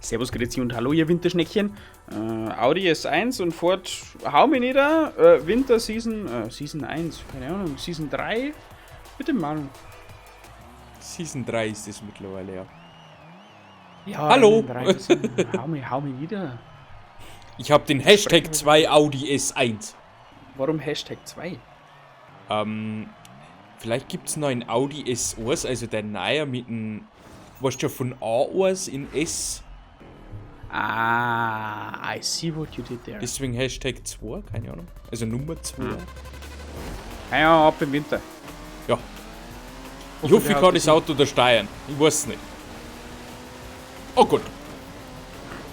Servus, Grüezi und hallo, ihr Winterschneckchen. Audi S1 und Ford Hau mich nieder. Winter Season, Season 1, keine Ahnung, Season 3. Bitte Mann. Season 3 ist es mittlerweile, ja. Ja, Hallo. 3, das, hau mich nieder. Ich habe den Hashtag 2 Audi S1. Warum Hashtag 2? Vielleicht gibt es noch einen Audi S1, also der neue mit dem, weißt du, von A1 in S. Ah, I see what you did there. Deswegen Hashtag 2, keine Ahnung. Also Nummer 2. Ja, ab im Winter. Ja. Ich hoffe, ich kann das Auto da steuern. Ich weiß es nicht. Oh Gott.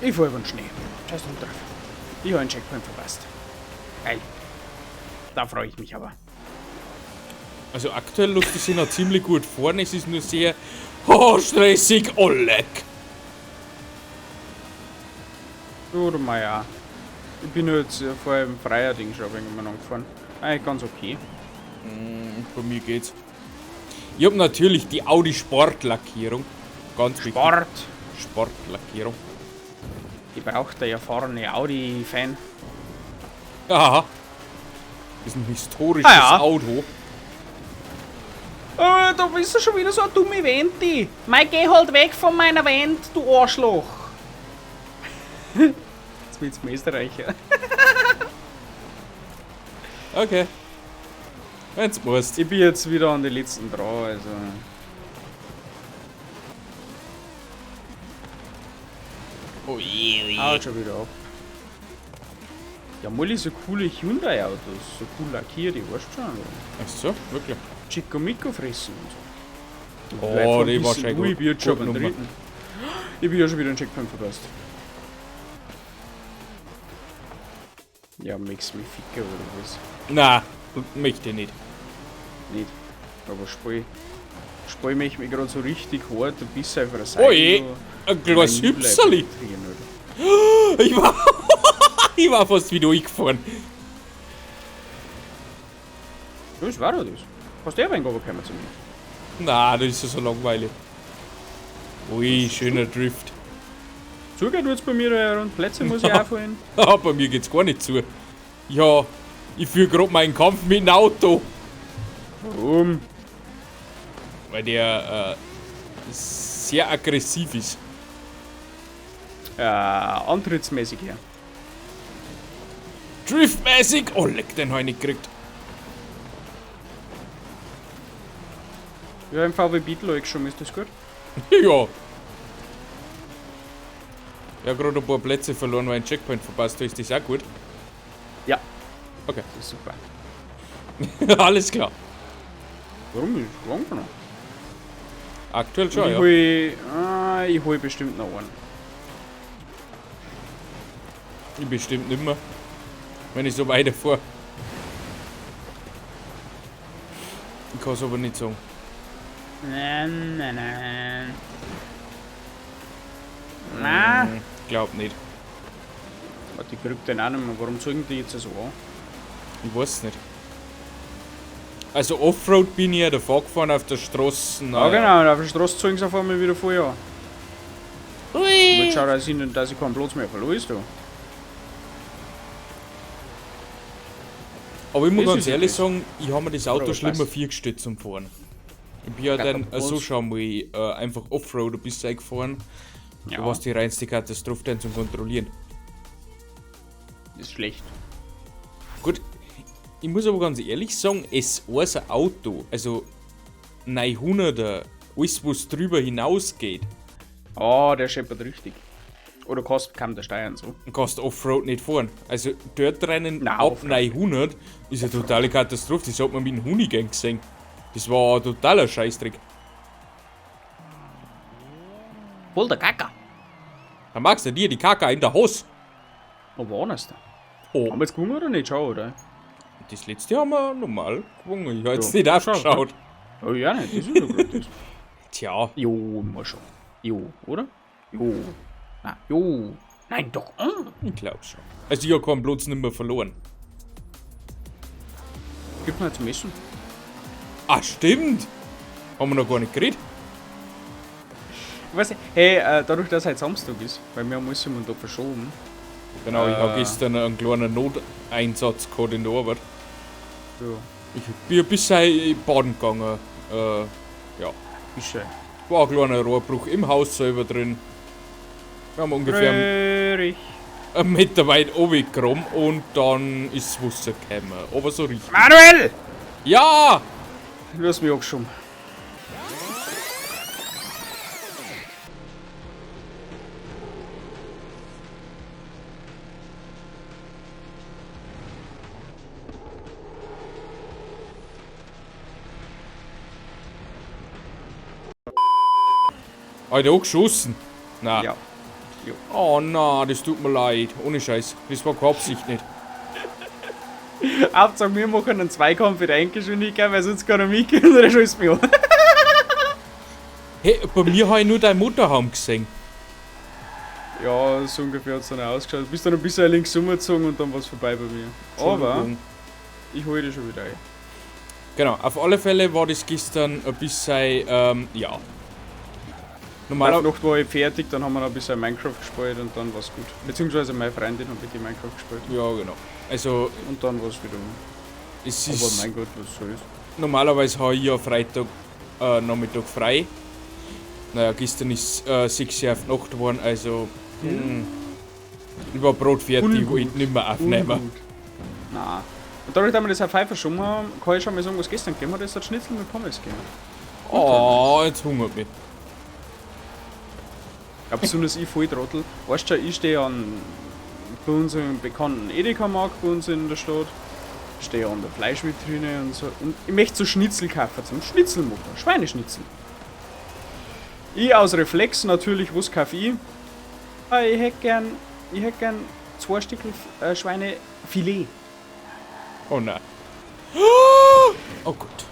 Ich fahr über den Schnee. Scheiß drauf. Ich habe einen Checkpoint verpasst. Geil. Da freue ich mich aber. Also aktuell lässt es sich noch ziemlich gut fahren. Es ist nur sehr, oh, stressig. Oh, leck. Oder mal ja. Ich bin jetzt vorher im Freier-Ding schon ein wenig angefahren. Eigentlich ganz okay. Bei mir geht's. Ich hab natürlich die Audi Sportlackierung. Ganz wichtig. Sport! Sportlackierung. Die braucht der erfahrene Audi-Fan. Aha. Das ist ein historisches Ah, ja. Auto. Oh, da bist du schon wieder so eine dumme Wende. Mei, geh halt weg von meiner Wand, du Arschloch. Jetzt bin ich zum Österreicher. Okay. Wenn's musst. Ich bin jetzt wieder an die letzten dran, also. Oh je, oh je. Haut schon wieder ab. Ja, Molly, so coole Hyundai-Autos, so cool lackiert, ich weiß schon. Ach so, wirklich. Chico Mico fressen und so. Oh, die war schon gut. Ich bin jetzt schon Gut beim Nummer. dritten. Ich bin ja schon wieder einen Checkpoint verpasst. Ja, mix mich ficker oder was? Na, möchte ich nicht. Nicht. Aber Spiel. Spiel mich mich gerade so richtig hart und bis auf der Seite. Oh je, ein kleines Mein Hüpserli. Alter. Ich war fast wieder durchgefahren. Das war doch das. Hast du eh ein wenig runtergekommen zu mir? Na, das ist ja so langweilig. Ui, schöner Drift. Zugehen tut's bei mir ja, und Plätze muss ich auch fahren. Ah, bei mir geht's gar nicht zu. Ja, ich führe gerade meinen Kampf mit dem Auto. Warum? Weil der sehr aggressiv ist. Antrittsmäßig her. Driftmäßig! Oh, leck, den hab ich nicht gekriegt. Ja, im VW Beetle schon, ist das gut? Ja. Ich hab gerade ein paar Plätze verloren, weil ich einen Checkpoint verpasst habe. Ist das auch gut? Ja. Okay. Das ist super. Alles klar. Warum ist es lang noch? Aktuell schon, Ich ja. hol bestimmt noch einen. Ich bestimmt nicht mehr. Wenn ich so weiterfahre. Ich kann's aber nicht sagen. Nein, nein, nein. Na? Glaub nicht. Warte, ich krieg den auch nicht mehr. Warum zeigen die jetzt so an? Ich weiß nicht. Also Offroad bin ich ja davor gefahren auf der Straße. Ja, genau, und auf der Straße zeigen sie auf einmal wieder voll an. Ui. Jetzt schau, dass ich keinen Platz mehr verlor, da. Aber ich muss Das ganz ist ehrlich okay. sagen, ich habe mir das Auto Oder schlimmer was? vorgestellt zum Fahren. Ich bin ja Ja, dann was? so schon mal einfach Offroad ein bisschen gefahren. Ja, Da war die reinste Katastrophe dann zum Kontrollieren. ist schlecht. Gut, ich muss aber ganz ehrlich sagen, es ist ein Auto, also 900er, alles was drüber hinausgeht, Ah, der scheppert richtig. Oder kostet kam der Steuern so. kannst Offroad nicht fahren. Also dort rennen Nein, ab Offroad 900 ist eine totale Katastrophe. Das hat man mit dem Hoonigan gesehen. Das war ein totaler Scheißdreck. Voll der Kacker. Da magst du dir die Kacke in der Hose. Wo war das da? Oh. Haben wir jetzt gewonnen oder nicht? Schau, oder? Das letzte haben wir normal gewonnen. Ich hab jetzt Ja. nicht aufgeschaut. Oh ja, nicht. Das ist ja gut. Das. Tja, Jo, mal schon. Jo, oder? Jo. Na, jo. Nein, doch. Ich glaub schon. Also ich hab keinen Platz nicht mehr verloren. Gib mal zum Essen. Ah, stimmt. Haben wir noch gar nicht geredet. Ich weiß nicht, hey, dadurch, dass heute Samstag ist, weil wir haben alles immer da verschoben. Genau, ich habe gestern einen kleinen Noteinsatz gehabt in der Arbeit. Ja. Ich bin ein bisschen baden gegangen. Ja. Ist schön. War ein kleiner Rohrbruch im Haus selber drin. Wir haben ungefähr einen Meter weit runtergekommen und dann ist das Wasser gekommen. Aber so richtig. Manuel! Ja! Du hast mich angeschoben. Alter, angeschossen? Nein. Ja. Jo. Oh nein, das tut mir leid. Ohne Scheiß. Das war keine Absicht nicht. Hauptsache, wir machen einen Zweikampf in der Endgeschwindigkeit, weil sonst kann er mitgehen und er schießt mich an. Hey, bei mir habe ich nur deinen Motorraum gesehen. Ja, so ungefähr hat es dann auch ausgeschaut. Du bist dann ein bisschen links umgezogen und dann war es vorbei bei mir. Aber ich hole dich schon wieder ein. Genau, auf alle Fälle war das gestern ein bisschen, ja. Normalerweise Nacht war ich fertig, dann haben wir noch ein bisschen Minecraft gespielt und dann war's gut. Beziehungsweise meine Freundin hat mit dir Minecraft gespielt. Ja, genau. Also, und dann war's wieder. Es ist. Aber mein Gott, was soll's. Normalerweise habe ich ja Freitag Nachmittag frei. Naja, gestern ist 6 Uhr auf die Nacht geworden, also. Ich war brotfertig, ich wollte nicht mehr aufnehmen. Ungut. Nein. Und dadurch, dass wir das auf 5 verschoben haben, kann ich schon mal sagen, was gestern gegeben hat, ist das Schnitzel mit Pommes gegeben. Oh, jetzt hungert mich. Ja, besonders ich Volltrottel. Weißt du, ich stehe an bei unserem bekannten Edeka-Markt bei uns in der Stadt, stehe an der Fleischvitrine und so. Und ich möchte so Schnitzel kaufen, zum Schnitzel machen, Schweineschnitzel. Ich aus Reflex natürlich, was kaufe ich? Ah, ich hätte gern 2 Stückel Schweinefilet. Oh nein. Oh Gott.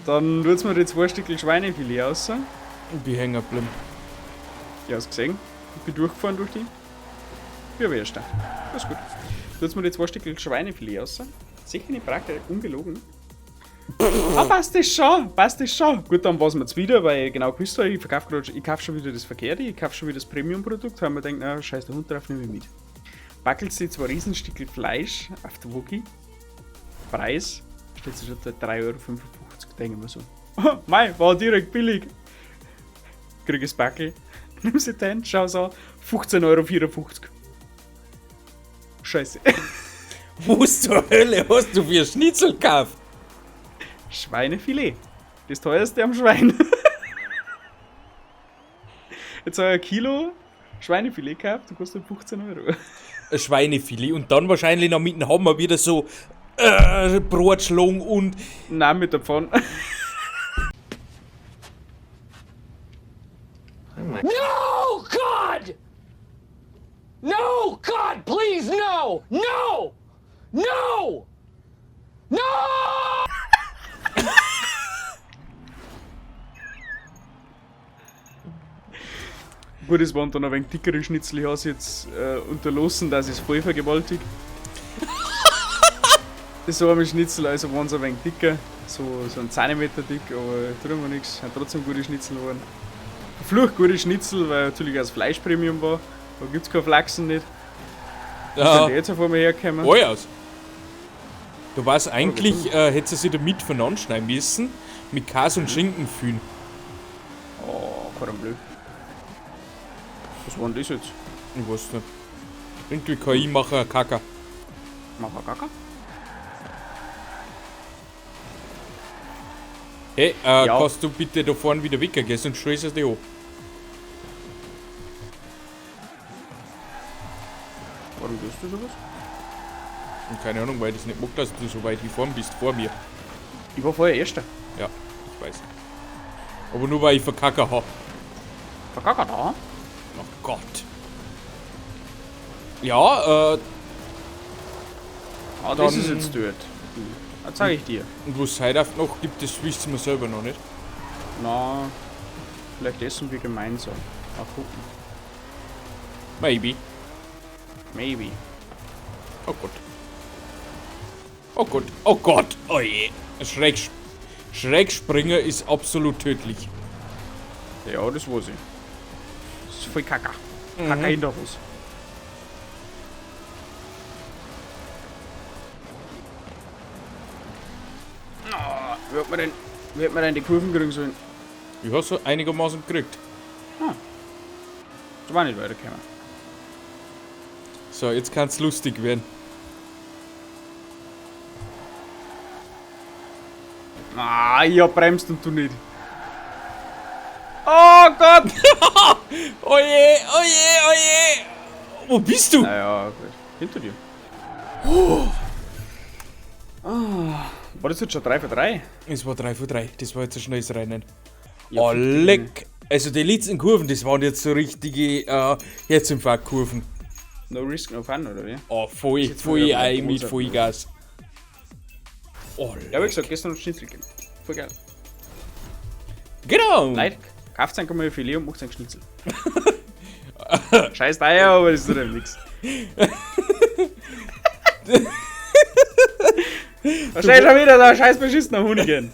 Dann tut's mir die 2 Stückel Schweinefilet raus. Ich bin hängen geblieben. Ja, hast du gesehen? Ich bin durchgefahren durch die. Ja, wer ist da? Das ist gut. Tut's mir die 2 Stückel Schweinefilet raus. Sicher nicht praktisch, ungelogen. Ah, passt das schon, passt das schon. Gut, dann war's mir jetzt wieder, weil ich genau gewusst habe, ich kaufe schon wieder das Verkehrte, ich kaufe schon wieder das Premium-Produkt, haben wir gedacht, na, scheiß der Hund drauf, nehme ich mit. Packelst die 2 Riesenstückel Fleisch auf der Wookie. Preis steht sich schon da 3,55 €, denke ich mir so. Oh, mei, war direkt billig. Krieg ich das Packel. Nimm sie den, schau so, 15,54 €. Scheiße. Was zur Hölle hast du für Schnitzel gekauft? Schweinefilet. Das teuerste am Schwein. Jetzt habe ich ein Kilo Schweinefilet gekauft und kostet 15 €. Ein Schweinefilet und dann wahrscheinlich noch mit dem Hammer wieder so Brotschlung und. Nein, mit der Pfanne. No, God! No, God, please, no! No! No! No! Gut, es waren dann ein wenig dickere Schnitzel, ich habe es jetzt unterlassen, dass ich es voll vergewaltigt. Das war mein Schnitzel, also waren es ein wenig dicker, so ein Zentimeter dick, aber tut mir nichts, sind trotzdem gute Schnitzel geworden. Fluch gute Schnitzel, weil natürlich auch das Fleisch Premium war, da gibt's keine Flachsen nicht. Ja. Sind die jetzt auf einmal hergekommen? Oh ja. Du warst eigentlich, hättest du sie da mit voneinander schneiden müssen, mit Käse und Schinken füllen. Oh, kein Blöd. Was war denn das jetzt? Ich weiß nicht. Irgendwie KI mache Kaka. Macher Kaka? Hey, Ja. Kannst du bitte da vorne wieder weggehen, sonst scheiß ich dich an. Warum tust du sowas? Und keine Ahnung, weil ich das nicht mag, dass du so weit gefahren bist vor mir. Ich war vorher Erster. Ja, ich weiß. Aber nur weil ich verkackt hab. Verkackt da? Oh Gott. Ja, Ah, das dann- ist jetzt dort. Das zeig ich dir. Und was es heute noch gibt, das wissen wir selber noch nicht. Na, vielleicht essen wir gemeinsam. Mal gucken. Maybe. Maybe. Oh Gott. Oh Gott. Oh Gott. Oh je. Schrägspringer ist absolut tödlich. Ja, das weiß ich. voll Kacker. Kacker in der Hose. Oh, wie hat man denn, wie hat man denn die Kurven kriegen sollen? Ich hab's so einigermaßen gekriegt. Da war nicht weitergekommen. So, jetzt kann's lustig werden. Ah, ich hab bremst und du nicht. Oh Gott! Oje, oje, oje! Wo bist du? Naja, gut. Hinter dir. Oh. Ah, war das jetzt schon 3 für 3? Es war 3 für 3, das war jetzt ein schnelles Rennen. Ja, Oh, fick dich, leck! Also die letzten Kurven, das waren jetzt so richtige Herzinfarktkurven. No risk, no fun, oder wie? Oh, voll, jetzt mal voll wieder ein mit Mozart. Vollgas. Oh, Ja, wie gesagt, gestern hat Schnitzel gegeben. Voll geil. Genau! Leute, kauft ein mal Filet und macht ein Schnitzel. Scheiß teuer, aber das ist doch nix. Da steht schon wieder da, scheiß beschissener Hoonigan.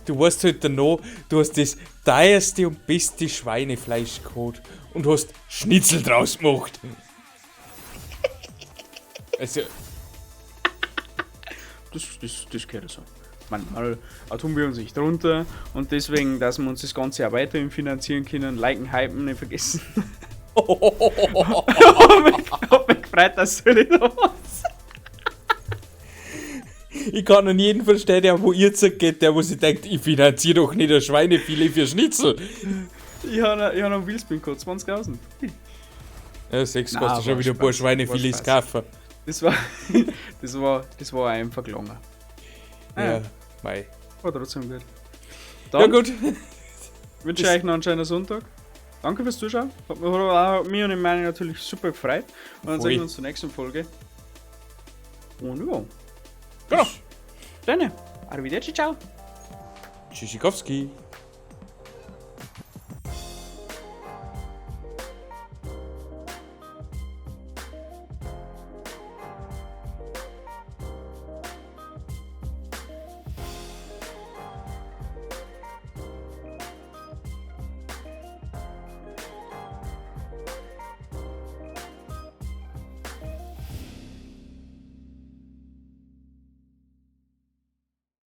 Du weißt halt danach, du hast das teuerste und beste Schweinefleisch geholt und hast Schnitzel draus gemacht. Also, Das gehört so. Manchmal tun wir uns nicht runter und deswegen, dass wir uns das Ganze auch weiterhin finanzieren können, liken, hypen, nicht vergessen. Hab mich gefreut, dass du nicht da warst. ich kann an jeden verstehen, der wo ihr geht, der wo sich denkt, ich finanziere doch nicht ein Schweinefilet für Schnitzel. Ich habe noch, ich hab noch einen Wheelspin gehabt, 20.000. Ja, sechs Nein, kannst du schon war wieder ein paar Spaß, Schweinefilets war kaufen. Das war einfach gelangen. Ja, mei. War trotzdem gut. Ja Dann gut. wünsche ich euch noch einen schönen Sonntag. Danke fürs Zuschauen. Hat mich und die Meine natürlich super gefreut. Und dann Voll. sehen wir uns zur nächsten Folge. Und ja. Genau. Dann. Arrivederci, ciao. Tschüssikowski.